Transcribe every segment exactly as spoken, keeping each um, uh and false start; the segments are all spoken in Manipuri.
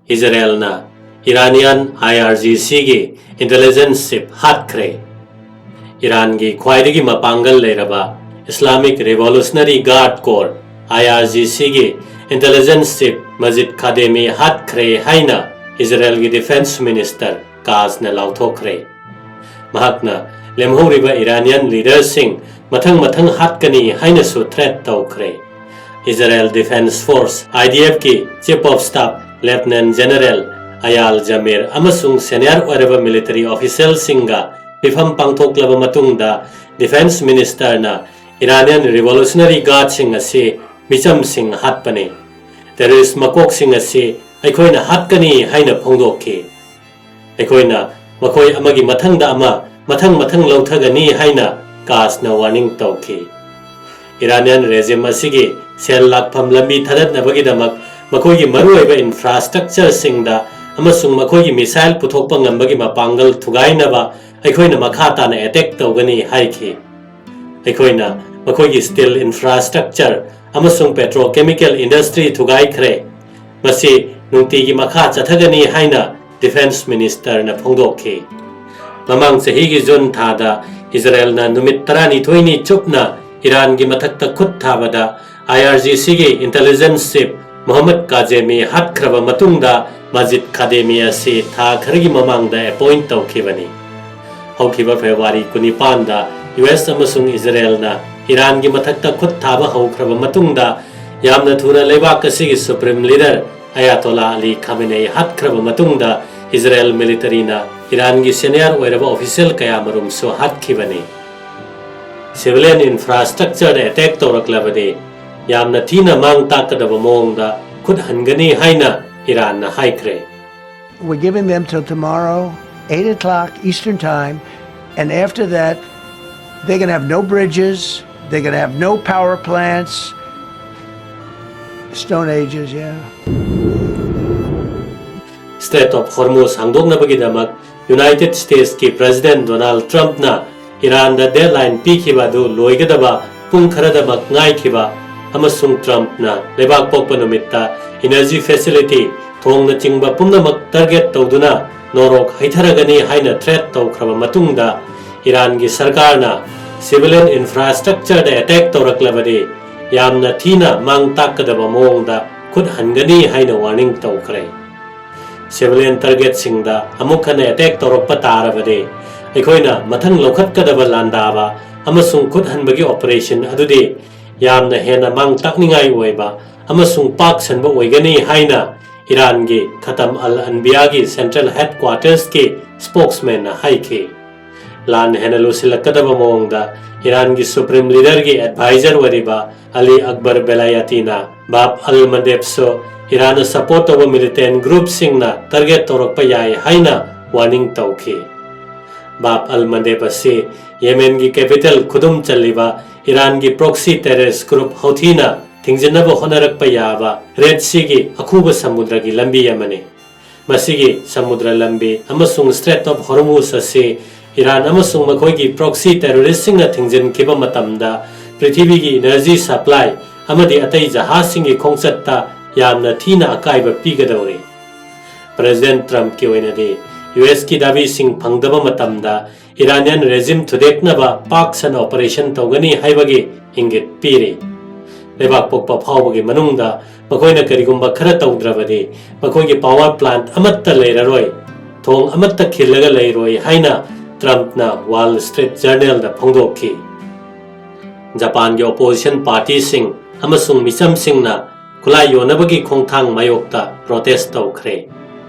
ꯏꯖꯔꯦꯜꯅ ꯏꯔꯥꯅꯤꯌꯥꯟ IRGCꯒꯤ intelligence chief ꯍꯥꯠꯈ꯭ꯔꯦ꯫ ꯏꯔꯥꯟꯒꯤ ꯈ꯭ꯋꯥꯏꯗꯒꯤ ꯃꯄꯥꯡꯒꯜ ꯂꯩꯔꯕ Islamic Revolutionary Guard Corps, IRGCꯒꯤ intelligence chief ꯃꯖꯤꯗ ꯈꯥꯗꯦꯃꯤ ꯍꯥꯠꯈ꯭ꯔꯦ ꯍꯥꯏꯅ ꯏꯖꯔꯦꯜꯒꯤ defence minister ꯀꯥꯖꯅ ꯂꯥꯎꯊꯣꯛꯈ꯭ꯔꯦ꯫ ꯃꯍꯥꯛꯅ ꯂꯦꯝꯍꯧꯔꯤꯕ ꯏꯔꯥꯅꯤꯌꯟ leaderꯁꯤꯡ ꯃꯊꯪ ꯃꯊꯪ ꯍꯥꯠꯀꯅꯤ ꯍꯥꯏꯅꯁꯨ threat ꯇꯧꯈ꯭ꯔꯦ꯫ Israel Defense Force, IDFꯀꯤ Chief of Staff Lieutenant General ꯑꯌꯥꯜ ꯖꯃꯤꯔ ꯑꯃꯁꯨꯡ senior ꯑꯣꯏꯔꯕ military officialꯁꯤꯡꯒ ꯃꯤꯐꯝ ꯄꯥꯡꯊꯣꯛꯂꯕ ꯃꯇꯨꯡꯗ, defence ministerꯅ Iranian Revolutionary Guardꯁꯤꯡ ꯑꯁꯤ ꯃꯤꯆꯝꯁꯤꯡ ꯍꯥꯠꯄꯅꯤ꯫ Terrorist ꯃꯀꯣꯛꯁꯤꯡ ꯑꯁꯤ ꯑꯩꯈꯣꯏꯅ ꯍꯥꯠꯀꯅꯤ ꯍꯥꯏꯅ ꯐꯣꯡꯗꯣꯛꯈꯤ꯫ ꯑꯩꯈꯣꯏꯅ ꯃꯈꯣꯏ ꯑꯃꯒꯤ ꯃꯊꯪꯗ ꯑꯃ, ꯃꯊꯪ ꯃꯊꯪ ꯂꯧꯊꯒꯅꯤ ꯍꯥꯏꯅ ꯀꯥꯖꯅ warning ꯇꯧꯈꯤ꯫ Iranian regime ꯑꯁꯤꯒꯤ ꯁꯦꯜ ꯂꯥꯛꯐꯝ ꯂꯝꯕꯤ ꯊꯥꯗꯠꯅꯕꯒꯤꯗꯃꯛ ꯃꯈꯣꯏꯒꯤ ꯃꯔꯨꯑꯣꯏꯕ infrastructureꯁꯤꯡꯗ ꯑꯃꯁꯨꯡ ꯃꯈꯣꯏꯒꯤ missile ꯄꯨꯊꯣꯛꯄ ꯉꯝꯕꯒꯤ ꯃꯄꯥꯡꯒꯜ ꯊꯨꯒꯥꯏꯅꯕ ꯑꯩꯈꯣꯏꯅ ꯃꯈꯥ ꯇꯥꯅ attack ꯇꯧꯒꯅꯤ ꯍꯥꯏꯈꯤ꯫ ꯑꯩꯈꯣꯏꯅ ꯃꯈꯣꯏꯒꯤ steel infrastructure ꯑꯃꯁꯨꯡ petrochemical industry ꯊꯨꯒꯥꯏꯈ꯭ꯔꯦ꯫ ꯃꯁꯤ ꯅꯨꯡꯇꯤꯒꯤ ꯃꯈꯥ ꯆꯠꯊꯒꯅꯤ ꯍꯥꯏꯅ defence ministerꯅ ꯐꯣꯡꯗꯣꯛꯈꯤ꯫ ꯃꯃꯥꯡ ꯆꯍꯤꯒꯤ ꯖꯨꯟ ꯊꯥꯗ ꯏꯖꯔꯦꯜꯅ ꯅꯨꯃꯤꯠ ꯇꯔꯥꯅꯤꯊꯣꯏꯅꯤ ꯆꯨꯞꯅ ꯏꯔꯥꯟꯒꯤ ꯃꯊꯛꯇ ꯈꯨꯠ ꯊꯥꯕꯗ IRGCꯒꯤ intelligence chief ꯃꯣꯍꯝꯃꯗ ꯀꯥꯖꯦꯃꯤ ꯍꯥꯠꯈ꯭ꯔꯕ ꯃꯇꯨꯡꯗ ꯃꯖꯤꯗ ꯈꯥꯗꯦꯃꯤ ꯑꯁꯤ ꯊꯥ ꯈꯔꯒꯤ ꯃꯃꯥꯡꯗ appoint ꯇꯧꯈꯤꯕꯅꯤ꯫ ꯍꯧꯈꯤꯕ ꯐꯦꯕ꯭ꯔꯨꯋꯥꯔꯤ ꯀꯨꯟꯅꯤꯄꯥꯟꯗ US ꯑꯃꯁꯨꯡ ꯏꯖꯔꯦꯜꯅ ꯏꯔꯥꯟꯒꯤ ꯃꯊꯛꯇ ꯈꯨꯠ ꯊꯥꯕ ꯍꯧꯈ꯭ꯔꯕ ꯃꯇꯨꯡꯗ, ꯌꯥꯝꯅ ꯊꯨꯅ ꯂꯩꯕꯥꯛ ꯑꯁꯤꯒꯤ supreme leader ꯑꯌꯥꯇꯣꯂꯥ ꯑꯂꯤ ꯈꯥꯃꯦꯅꯦ ꯍꯥꯠꯈ꯭ꯔꯕ ꯃꯇꯨꯡꯗ, ꯏꯖꯔꯦꯜ militaryꯅ ꯏꯔꯥꯟꯒꯤ senior ꯑꯣꯏꯔꯕ official ꯀꯌꯥꯃꯔꯨꯝꯁꯨ ꯍꯥꯠꯈꯤꯕꯅꯤ꯫ Civilian infrastructureꯗ attack ꯇꯧꯔꯛꯂꯕꯗꯤ ꯌꯥꯝꯅ ꯊꯤꯅ ꯃꯥꯡ ꯇꯥꯛꯀꯗꯕ ꯃꯑꯣꯡꯗ ꯈꯨꯠ ꯍꯟꯒꯅꯤ ꯍꯥꯏꯅ ꯏꯔꯥꯟꯅ ꯍꯥꯏꯈ꯭ꯔꯦ꯫ We're giving them till tomorrow, eight o'clock Eastern Time, and after that, they're going to have no bridges, they're going to have no power plants. Stone Ages, yeah. Strait of Hormuz ꯍꯥꯡꯗꯣꯛꯅꯕꯒꯤꯗꯃꯛ United Statesꯀꯤ President Donald Trumpꯅ ꯏꯔꯥꯟꯗ deadline ꯄꯤꯈꯤꯕ ꯑꯗꯨ ꯂꯣꯏꯒꯗꯕ ꯄꯨꯡ ꯈꯔꯗꯃꯛ ꯉꯥꯏꯈꯤꯕ ꯑꯃꯁꯨꯡ Trumpꯅ ꯂꯩꯕꯥꯛ ꯄꯣꯛꯄ ꯅꯨꯃꯤꯠꯇ energy facility ꯊꯣꯡꯅꯆꯤꯡꯕ ꯄꯨꯝꯅꯃꯛ target ꯇꯧꯗꯨꯅ ꯅꯣꯔꯣꯛ ꯍꯩꯊꯔꯒꯅꯤ ꯍꯥꯏꯅ threat ꯇꯧꯈ꯭ꯔꯕ ꯃꯇꯨꯡꯗ, ꯏꯔꯥꯟꯒꯤ ꯁꯔꯀꯥꯔꯅ civilian infrastructureꯗ attack ꯇꯧꯔꯛꯂꯕꯗꯤ ꯌꯥꯝꯅ ꯊꯤꯅ ꯃꯥꯡ ꯇꯥꯛꯀꯗꯕ ꯃꯑꯣꯡꯗ ꯈꯨꯠ ꯍꯟꯒꯅꯤ ꯍꯥꯏꯅ warning ꯇꯧꯈ꯭ꯔꯦ꯫ Civilian targetꯁꯤꯡꯗ ꯑꯃꯨꯛ ꯍꯟꯅ attack ꯇꯧꯔꯛꯄ ꯇꯥꯔꯕꯗꯤ, ꯑꯩꯈꯣꯏꯅ ꯃꯊꯪ ꯂꯧꯈꯠꯀꯗꯕ ꯂꯥꯟꯗꯥꯕ ꯑꯃꯁꯨꯡ ꯈꯨꯠ ꯍꯟꯕꯒꯤ operation ꯑꯗꯨꯗꯤ ꯌꯥꯝꯅ ꯍꯦꯟꯅ ꯃꯥꯡ ꯇꯥꯛꯅꯤꯡꯉꯥꯏ ꯑꯣꯏꯕ ꯑꯃꯁꯨꯡ ꯄꯥꯛ ꯁꯟꯕ ꯑꯣꯏꯒꯅꯤ ꯍꯥꯏꯅ ꯏꯔꯥꯟꯒꯤ ꯈꯇꯝ ꯑꯜ ꯑꯟꯕꯤꯌꯥꯒꯤ central headquartersꯀꯤ spokesmanꯅ ꯍꯥꯏꯈꯤ꯫ ꯂꯥꯟ ꯍꯦꯟꯅ ꯂꯨꯁꯤꯜꯂꯛꯀꯗꯕ ꯃꯑꯣꯡꯗ ꯏꯔꯥꯟꯒꯤ supreme leaderꯒꯤ adviser ꯑꯣꯏꯔꯤꯕ ꯑꯂꯤ ꯑꯛꯕꯔ ꯕꯦꯂꯥꯌꯥꯇꯤꯅ ꯕꯥꯕ ꯑꯜ ꯃꯟꯗꯦꯕꯁꯨ ꯏꯔꯥꯟꯅ support ꯇꯧꯕ militant groupꯁꯤꯡꯅ target ꯇꯧꯔꯛꯄ ꯌꯥꯏ ꯍꯥꯏꯅ warning ꯇꯧꯈꯤ꯫ ꯕꯥꯕ ꯑꯜ ꯃꯟꯗꯦꯕ ꯑꯁꯤ ꯌꯦꯃꯦꯟꯒꯤ capital ꯈꯨꯗꯨꯝ ꯆꯜꯂꯤꯕ ꯏꯔꯥꯟꯒꯤ proxy terrorist group ꯍꯧꯊꯤꯅ ꯊꯤꯡꯖꯤꯟꯅꯕ ꯍꯣꯠꯅꯔꯛꯄ ꯌꯥꯕ Red Seaꯒꯤ ꯑꯈꯨꯕ ꯁꯃꯨꯗ꯭ꯔꯒꯤ ꯂꯝꯕꯤ ꯑꯃꯅꯤ꯫ ꯃꯁꯤꯒꯤ ꯁꯃꯨꯗ꯭ꯔ ꯂꯝꯕꯤ ꯑꯃꯁꯨꯡ Strait of Hormuz ꯑꯁꯤ ꯏꯔꯥꯟ ꯑꯃꯁꯨꯡ ꯃꯈꯣꯏꯒꯤ proxy terroristꯁꯤꯡꯅ ꯊꯤꯡꯖꯤꯟꯈꯤꯕ ꯃꯇꯝꯗ ꯄ꯭ꯔꯤꯊꯤꯕꯤꯒꯤ energy supply ꯑꯃꯗꯤ ꯑꯇꯩ ꯖꯍꯥꯖꯁꯤꯡꯒꯤ ꯈꯣꯡꯆꯠꯇ ꯌꯥꯝꯅ ꯊꯤꯅ ꯑꯀꯥꯏꯕ ꯄꯤꯒꯗꯧꯔꯤ꯫ President Trumpꯀꯤ ꯑꯣꯏꯅꯗꯤ, USꯀꯤ ꯗꯥꯕꯤꯁꯤꯡ ꯐꯪꯗꯕ ꯃꯇꯝꯗ Iranian regime ꯊꯨꯗꯦꯛꯅꯕ ꯄꯥꯛ ꯁꯟꯅ operation ꯇꯧꯒꯅꯤ ꯍꯥꯏꯕꯒꯤ ꯏꯪꯒꯤꯠ ꯄꯤꯔꯤ꯫ ꯂꯩꯕꯥꯛ ꯄꯣꯛꯄ ꯐꯥꯎꯕꯒꯤ ꯃꯅꯨꯡꯗ ꯃꯈꯣꯏꯅ ꯀꯔꯤꯒꯨꯝꯕ ꯈꯔ ꯇꯧꯗ꯭ꯔꯕꯗꯤ, ꯃꯈꯣꯏꯒꯤ power plant ꯑꯃꯠꯇ ꯂꯩꯔꯔꯣꯏ, ꯊꯣꯡ ꯑꯃꯠꯇ ꯈꯤꯜꯂꯒ ꯂꯩꯔꯣꯏ ꯍꯥꯏꯅ Trumpꯅ Wall Street Journalꯗ ꯐꯣꯡꯗꯣꯛꯈꯤ꯫ ꯖꯄꯥꯟꯒꯤ opposition partyꯁꯤꯡ ꯑꯃꯁꯨꯡ ꯃꯤꯆꯝꯁꯤꯡꯅ ꯈꯨꯠꯂꯥꯏ ꯌꯣꯟꯅꯕꯒꯤ ꯈꯣꯡꯊꯥꯡ ꯃꯥꯌꯣꯛꯇ protest ꯇꯧꯈ꯭ꯔꯦ꯫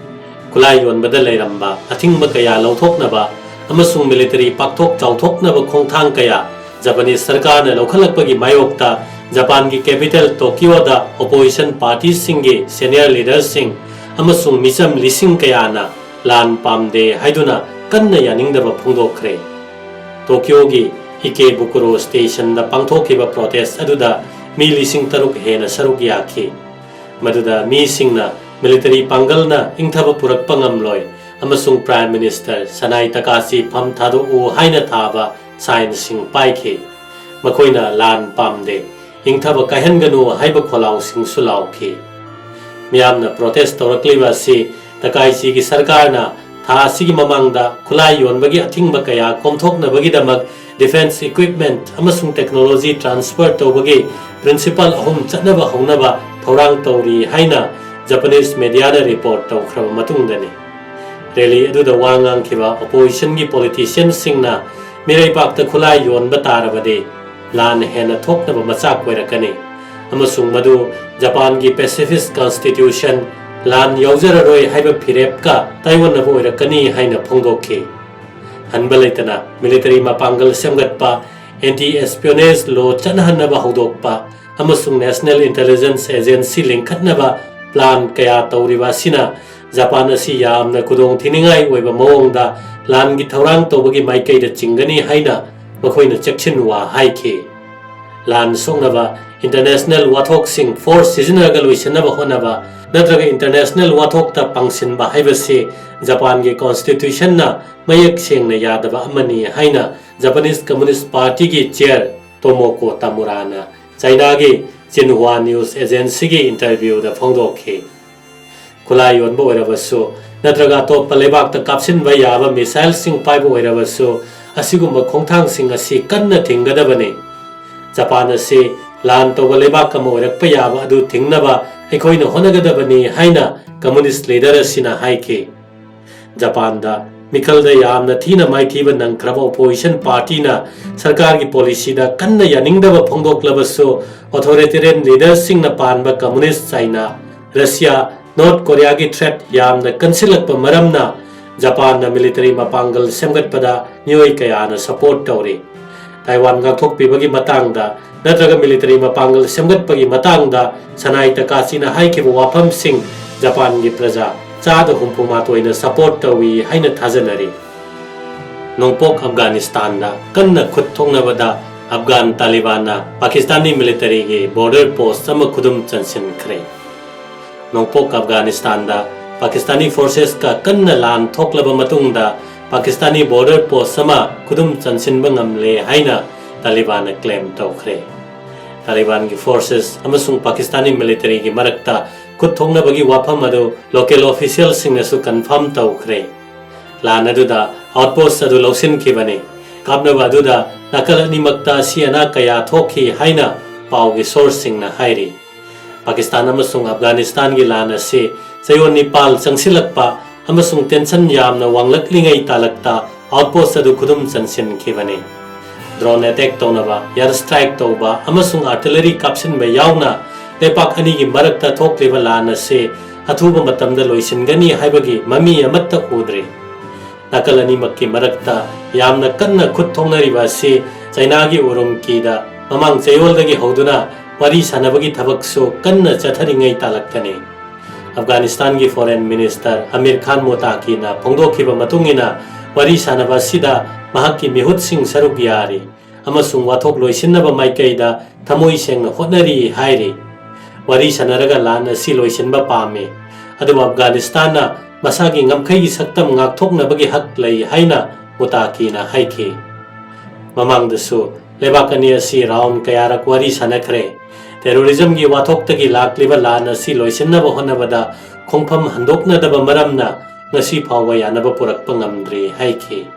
ꯈꯨꯠꯂꯥꯏ ꯌꯣꯟꯕꯗ ꯂꯩꯔꯝꯕ ꯑꯊꯤꯡꯕ ꯀꯌꯥ ꯂꯧꯊꯣꯛꯅꯕ ꯑꯃꯁꯨꯡ military ꯄꯥꯛꯊꯣꯛ ꯆꯥꯎꯊꯣꯛꯅꯕ ꯈꯣꯡꯊꯥꯡ ꯀꯌꯥ ꯖꯄꯥꯅꯤꯁ ꯁꯔꯀꯥꯔꯅ ꯂꯧꯈꯠꯂꯛꯄꯒꯤ ꯃꯥꯌꯣꯛꯇ ꯖꯄꯥꯟꯒꯤ capital Tokyoꯗ opposition partyꯁꯤꯡꯒꯤ senior leaderꯁꯤꯡ ꯑꯃꯁꯨꯡ ꯃꯤꯆꯝ ꯂꯤꯁꯤꯡ ꯀꯌꯥꯅ ꯂꯥꯟ ꯄꯥꯝꯗꯦ ꯍꯥꯏꯗꯨꯅ ꯀꯟꯅ ꯌꯥꯅꯤꯡꯗꯕ ꯐꯣꯡꯗꯣꯛꯈ꯭ꯔꯦ꯫ ꯇꯣꯀ꯭ꯌꯣꯒꯤ ꯏꯀꯦꯕꯨꯀꯨꯔꯣ stationꯗ ꯄꯥꯡꯊꯣꯛꯈꯤꯕ protest ꯑꯗꯨꯗ ꯃꯤ ꯂꯤꯁꯤꯡ ꯇꯔꯨꯛ ꯍꯦꯟꯅ ꯁꯔꯨꯛ ꯌꯥꯈꯤ꯫ ꯃꯗꯨꯗ ꯃꯤꯁꯤꯡꯅ military ꯄꯥꯡꯒꯜꯅ ꯏꯪꯊꯕ ꯄꯨꯔꯛꯄ ꯉꯝꯂꯣꯏ ꯑꯃꯁꯨꯡ Prime Minister ꯁꯅꯥꯏ ꯇꯀꯥꯁꯤ ꯐꯝ ꯊꯥꯗꯣꯛꯎ ꯍꯥꯏꯅ ꯊꯥꯕ signꯁꯤꯡ ꯄꯥꯏꯈꯤ꯫ ꯃꯈꯣꯏꯅ ꯂꯥꯟ ꯄꯥꯝꯗꯦ, ꯏꯪꯊꯕ ꯀꯥꯏꯍꯟꯒꯅꯨ ꯍꯥꯏꯕ ꯈꯣꯜꯂꯥꯎꯁꯤꯡꯁꯨ ꯂꯥꯎꯈꯤ꯫ ꯃꯤꯌꯥꯝꯅ protest ꯇꯧꯔꯛꯂꯤꯕ ꯑꯁꯤ ꯇꯀꯥꯏꯆꯤꯒꯤ ꯁꯔꯀꯥꯔꯅ ꯊꯥ ꯑꯁꯤꯒꯤ ꯃꯃꯥꯡꯗ ꯈꯨꯠꯂꯥꯏ ꯌꯣꯟꯕꯒꯤ ꯑꯊꯤꯡꯕ ꯀꯌꯥ ꯀꯣꯝꯊꯣꯛꯅꯕꯒꯤꯗꯃꯛ defence equipment ꯑꯃꯁꯨꯡ technology transfer ꯇꯧꯕꯒꯤ principle ꯑꯍꯨꯝ ꯆꯠꯅꯕ ꯍꯧꯅꯕ ꯊꯧꯔꯥꯡ ꯇꯧꯔꯤ ꯍꯥꯏꯅ Japanese mediaꯅ report ꯇꯧꯈ꯭ꯔꯕ ꯃꯇꯨꯡꯗꯅꯤ꯫ Rally ꯑꯗꯨꯗ ꯋꯥ ꯉꯥꯡꯈꯤꯕ oppositionꯒꯤ politicianꯁꯤꯡꯅ ꯃꯤꯔꯩꯕꯥꯛꯇ ꯈꯨꯠꯂꯥꯏ ꯌꯣꯟꯕ ꯇꯥꯔꯕꯗꯤ ꯂꯥꯟ ꯍꯦꯟꯅ ꯊꯣꯛꯅꯕ ꯃꯆꯥꯛ ꯑꯣꯏꯔꯛꯀꯅꯤ ꯑꯃꯁꯨꯡ ꯃꯗꯨ ꯖꯄꯥꯟꯒꯤ pacifist constitution, ꯂꯥꯟ ꯌꯥꯎꯖꯔꯔꯣꯏ ꯍꯥꯏꯕ ꯐꯤꯔꯦꯞꯀ ꯇꯥꯏꯑꯣꯟꯅꯕ ꯑꯣꯏꯔꯛꯀꯅꯤ ꯍꯥꯏꯅ ꯐꯣꯡꯗꯣꯛꯈꯤ꯫ ꯍꯟꯕ ꯂꯩꯇꯅ military ꯃꯄꯥꯡꯒꯜ ꯁꯦꯝꯒꯠꯄ, anti espionage law ꯆꯠꯅꯍꯟꯅꯕ ꯍꯧꯗꯣꯛꯄ ꯑꯃꯁꯨꯡ National Intelligence Agency ꯂꯤꯡꯈꯠꯅꯕ plan ꯀꯌꯥ ꯇꯧꯔꯤꯕ ꯑꯁꯤꯅ ꯖꯄꯥꯟ ꯑꯁꯤ ꯌꯥꯝꯅ ꯈꯨꯗꯣꯡ ꯊꯤꯅꯤꯡꯉꯥꯏ ꯑꯣꯏꯕ ꯃꯑꯣꯡꯗ ꯂꯥꯟꯒꯤ ꯊꯧꯔꯥꯡ ꯇꯧꯕꯒꯤ ꯃꯥꯏꯀꯩꯗ ꯆꯤꯡꯒꯅꯤ ꯍꯥꯏꯅ ꯃꯈꯣꯏꯅ ꯆꯦꯛꯁꯤꯟꯋꯥ ꯍꯥꯏꯈꯤ꯫ ꯂꯥꯟ ꯁꯣꯛꯅꯕ international ꯋꯥꯊꯣꯛꯁꯤꯡ force ꯁꯤꯖꯤꯟꯅꯔꯒ ꯂꯣꯏꯁꯤꯟꯅꯕ ꯍꯣꯠꯅꯕ ꯅꯠꯇ꯭ꯔꯒ international ꯋꯥꯊꯣꯛꯇ ꯄꯥꯡꯁꯤꯟꯕ ꯍꯥꯏꯕꯁꯤ ꯖꯄꯥꯟꯒꯤ constitutionꯅ ꯃꯌꯦꯛ ꯁꯦꯡꯅ ꯌꯥꯗꯕ ꯑꯃꯅꯤ ꯍꯥꯏꯅ Japanese Communist Partyꯒꯤ chair Tomoko Tamurana ꯆꯥꯏꯅꯥꯒꯤ Xinhua News Agencyꯒꯤ interviewꯗ ꯐꯣꯡꯗꯣꯛꯈꯤ꯫ ꯈꯨꯠꯂꯥꯏ ꯌꯣꯟꯕ ꯑꯣꯏꯔꯕꯁꯨ ꯅꯠꯇ꯭ꯔꯒ ꯑꯇꯣꯞꯄ ꯂꯩꯕꯥꯛꯇ ꯀꯥꯞꯁꯤꯟꯕ ꯌꯥꯕ missileꯁꯤꯡ ꯄꯥꯏꯕ ꯑꯣꯏꯔꯕꯁꯨ ꯑꯁꯤꯒꯨꯝꯕ ꯈꯣꯡꯊꯥꯡꯁꯤꯡ ꯑꯁꯤ ꯀꯟꯅ ꯊꯤꯡꯒꯗꯕꯅꯤ꯫ ꯖꯄꯥꯟ ꯑꯁꯤ ꯂꯥꯟ ꯇꯧꯕ ꯂꯩꯕꯥꯛ ꯑꯃ ꯑꯣꯏꯔꯛꯄ ꯌꯥꯕ ꯑꯗꯨ ꯊꯤꯡꯅꯕ ꯑꯩꯈꯣꯏꯅ ꯍꯣꯠꯅꯒꯗꯕꯅꯤ ꯍꯥꯏꯅ communist leader ꯑꯁꯤꯅ ꯍꯥꯏꯈꯤ꯫ ꯖꯄꯥꯟꯗ ꯃꯤꯈꯜꯗ ꯌꯥꯝꯅ ꯊꯤꯅ ꯃꯥꯏꯊꯤꯕ ꯅꯪꯈ꯭ꯔꯕ opposition partyꯅ ꯁꯔꯀꯥꯔꯒꯤ policyꯗ ꯀꯟꯅ ꯌꯥꯅꯤꯡꯗꯕ ꯐꯣꯡꯗꯣꯛꯂꯕꯁꯨ, authoritarian leaderꯁꯤꯡꯅ ꯄꯥꯟꯕ communist China, Russia, North Koreaꯒꯤ threat ꯌꯥꯝꯅ ꯀꯟꯁꯤꯜꯂꯛꯄ ꯃꯔꯝꯅ ꯖꯄꯥꯟꯅ military ꯃꯄꯥꯡꯒꯜ ꯁꯦꯝꯒꯠꯄꯗ ꯃꯤꯑꯣꯏ ꯀꯌꯥꯅ support ꯇꯧꯔꯤ꯫ ꯇꯥꯏꯋꯥꯟ ꯉꯥꯛꯊꯣꯛꯄꯤꯕꯒꯤ ꯃꯇꯥꯡꯗ ꯅꯠꯇ꯭ꯔꯒ military ꯃꯄꯥꯡꯒꯜ ꯁꯦꯝꯒꯠꯄꯒꯤ ꯃꯇꯥꯡꯗ ꯁꯅꯥꯏ ꯇꯀꯥꯆꯤꯅ ꯍꯥꯏꯈꯤꯕ ꯋꯥꯐꯝꯁꯤꯡ ꯖꯄꯥꯟꯒꯤ ꯄ꯭ꯔꯖꯥ ꯆꯥꯗ ꯍꯨꯝꯐꯨ ꯃꯥꯊꯣꯏꯅ support ꯇꯧꯏ ꯍꯥꯏꯅ ꯊꯥꯖꯅꯔꯤ꯫ ꯅꯣꯡꯄꯣꯛ ꯑꯐꯒꯥꯅꯤꯁꯇꯥꯟꯗ ꯀꯟꯅ ꯈꯨꯠ ꯊꯣꯛꯅꯕꯗ ꯑꯐꯒꯥꯟ ꯇꯥꯂꯤꯕꯥꯟꯅ ꯄꯥꯀꯤꯁꯇꯥꯅꯤ militaryꯒꯤ border post ꯑꯃ ꯈꯨꯗꯨꯝ ꯆꯟꯁꯤꯟꯈ꯭ꯔꯦ꯫ ꯅꯣꯡꯄꯣꯛ ꯑꯐꯒꯥꯅꯤꯁꯇꯥꯟꯗ ꯄꯥꯀꯤꯁꯇꯥꯅꯤ forcesꯀ ꯀꯟꯅ ꯂꯥꯟ ꯊꯣꯛꯂꯕ ꯃꯇꯨꯡꯗ ꯄꯥꯀꯤꯁꯇꯥꯅꯤ border post ꯑꯃ ꯈꯨꯗꯨꯝ ꯆꯟꯁꯤꯟꯕ ꯉꯝꯂꯦ ꯍꯥꯏꯅ ꯇꯥꯂꯤꯕꯥꯟꯅ claim ꯇꯧꯈ꯭ꯔꯦ꯫ ꯇꯥꯂꯤꯕꯥꯟꯒꯤ forces ꯑꯃꯁꯨꯡ ꯄꯥꯀꯤꯁꯇꯥꯅꯤ militaryꯒꯤ ꯃꯔꯛꯇ ꯈꯨꯠ ꯊꯣꯛꯅꯕꯒꯤ ꯋꯥꯐꯝ ꯑꯗꯨ local officialꯁꯤꯡꯅꯁꯨ confirm ꯇꯧꯈ꯭ꯔꯦ꯫ ꯂꯥꯟ ꯑꯗꯨꯗ outpost ꯑꯗꯨ ꯂꯧꯁꯤꯟꯈꯤꯕꯅꯤ꯫ ꯀꯥꯞꯅꯕ ꯑꯗꯨꯗ ꯅꯥꯀꯜ ꯑꯅꯤꯃꯛꯇ ꯑꯁꯤ ꯑꯅꯥ ꯀꯌꯥ ꯊꯣꯛꯈꯤ ꯍꯥꯏꯅ ꯄꯥꯎꯒꯤ sourceꯁꯤꯡꯅ ꯍꯥꯏꯔꯤ꯫ ꯄꯥꯀꯤꯁꯇꯥꯟ ꯑꯃꯁꯨꯡ ꯑꯐꯒꯥꯅꯤꯁꯇꯥꯟꯒꯤ ꯂꯥꯟ ꯑꯁꯤ ꯆꯌꯣꯜ ꯅꯤꯄꯥꯜ ꯆꯪꯁꯤꯜꯂꯛꯄ ꯑꯃꯁꯨꯡ tension ꯌꯥꯝꯅ ꯋꯥꯡꯂꯛꯂꯤꯉꯩ ꯇꯥꯂꯛꯇ outpost ꯑꯗꯨ ꯈꯨꯗꯨꯝ ꯆꯟꯁꯤꯟꯈꯤꯕꯅꯤ꯫ Drone attack ꯇꯧꯅꯕ, air strike ꯇꯧꯕ ꯑꯃꯁꯨꯡ artillery ꯀꯥꯞꯁꯤꯟꯕ ꯌꯥꯎꯅ ꯂꯩꯄꯥꯛ ꯑꯅꯤꯒꯤ ꯃꯔꯛꯇ ꯊꯣꯛꯂꯤꯕ ꯂꯥꯟ ꯑꯁꯤ ꯑꯊꯨꯕ ꯃꯇꯝꯗ ꯂꯣꯏꯁꯤꯟꯒꯅꯤ ꯍꯥꯏꯕꯒꯤ ꯃꯃꯤ ꯑꯃꯠꯇ ꯎꯗ꯭ꯔꯤ꯫ ꯅꯥꯀꯜ ꯑꯅꯤꯃꯛꯀꯤ ꯃꯔꯛꯇ ꯌꯥꯝꯅ ꯀꯟꯅ ꯈꯨꯠ ꯊꯣꯛꯅꯔꯤꯕ ꯑꯁꯤ ꯆꯩꯅꯥꯒꯤ ꯎꯔꯨꯝꯀꯤꯗ ꯃꯃꯥꯡ ꯆꯌꯣꯜꯗꯒꯤ ꯍꯧꯗꯨꯅ ꯋꯥꯔꯤ ꯁꯥꯟꯅꯕꯒꯤ ꯊꯕꯛꯁꯨ ꯀꯟꯅ ꯆꯠꯊꯔꯤꯉꯩ ꯇꯥꯂꯛꯇꯅꯤ꯫ ꯑꯐꯒꯥꯅꯤꯁꯇꯥꯟꯒꯤ Foreign Minister ꯑꯃꯤꯔ ꯈꯥꯟ ꯃꯨꯇꯥꯀꯤꯅ ꯐꯣꯡꯗꯣꯛꯈꯤꯕ ꯃꯇꯨꯡ ꯏꯟꯅ, ꯋꯥꯔꯤ ꯁꯥꯟꯅꯕ ꯑꯁꯤꯗ ꯃꯍꯥꯛꯀꯤ ꯃꯤꯍꯨꯠꯁꯤꯡ ꯁꯔꯨꯛ ꯌꯥꯔꯤ ꯑꯃꯁꯨꯡ ꯋꯥꯊꯣꯛ ꯂꯣꯏꯁꯤꯟꯅꯕ ꯃꯥꯏꯀꯩꯗ ꯊꯃꯣꯏ ꯁꯦꯡꯅ ꯍꯣꯠꯅꯔꯤ ꯍꯥꯏꯔꯤ꯫ ꯋꯥꯔꯤ ꯁꯥꯟꯅꯔꯒ ꯂꯥꯟ ꯑꯁꯤ ꯂꯣꯏꯁꯤꯟꯕ ꯄꯥꯝꯃꯤ, ꯑꯗꯨꯕꯨ ꯑꯐꯒꯥꯅꯤꯁꯇꯥꯟꯅ ꯃꯁꯥꯒꯤ ꯉꯝꯈꯩꯒꯤ ꯁꯛꯇꯝ ꯉꯥꯛꯊꯣꯛꯅꯕꯒꯤ ꯍꯛ ꯂꯩ ꯍꯥꯏꯅ ꯃꯨꯇꯥꯀꯤꯅ ꯍꯥꯏꯈꯤ꯫ ꯃꯃꯥꯡꯗꯁꯨ ꯂꯩꯕꯥꯛ ꯑꯅꯤ ꯑꯁꯤ round ꯀꯌꯥꯔꯛ ꯋꯥꯔꯤ ꯁꯥꯟꯅꯈ꯭ꯔꯦ꯫ Terrorismꯒꯤ ꯋꯥꯊꯣꯛꯇꯒꯤ ꯂꯥꯛꯂꯤꯕ ꯂꯥꯟ ꯑꯁꯤ ꯂꯣꯏꯁꯤꯟꯅꯕ ꯍꯣꯠꯅꯕꯗ ꯈꯣꯡꯐꯝ ꯍꯟꯗꯣꯛꯅꯗꯕ ꯃꯔꯝꯅ ꯉꯁꯤ ꯐꯥꯎꯕ ꯌꯥꯅꯕ ꯄꯨꯔꯛꯄ ꯉꯝꯗ꯭ꯔꯤ ꯍꯥꯏꯈꯤ꯫